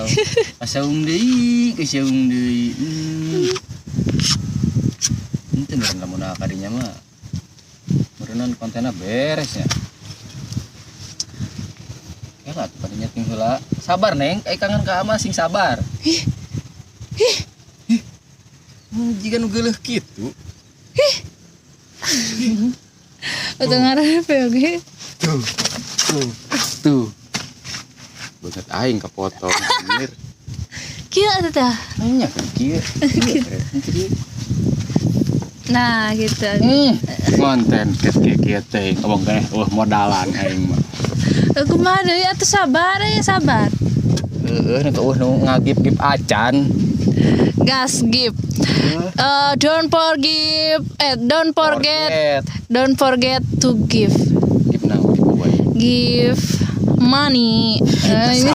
Kacau. Kasaung deui, kasaung deui. Henteu meureun lamun kadinya mah. Meureunnan kontenna beres ya. Kela tuh kadinya ting heula. Sabar, Neng, ai kangen ka ama sing sabar. Ih. Ih. Jiga nu geuleuh kitu. Atau ngarep ya oke. Tuh. Tuh. Tuh. Banget aing kepotong anjir. Kieu atuh tah. Nya kan kieu. Kieu. Nah, gitu. Konten kieu kieu teh ngomong keneh euweuh modalan aing mah. Kumaha deui atuh, sabar ya, sabar. Heeh, nu euweuh nu ngagip-gip acan. Gas give. Don't forgive, eh, don't forget, don't forget to give. Give naon, give? Give money. Eh, ini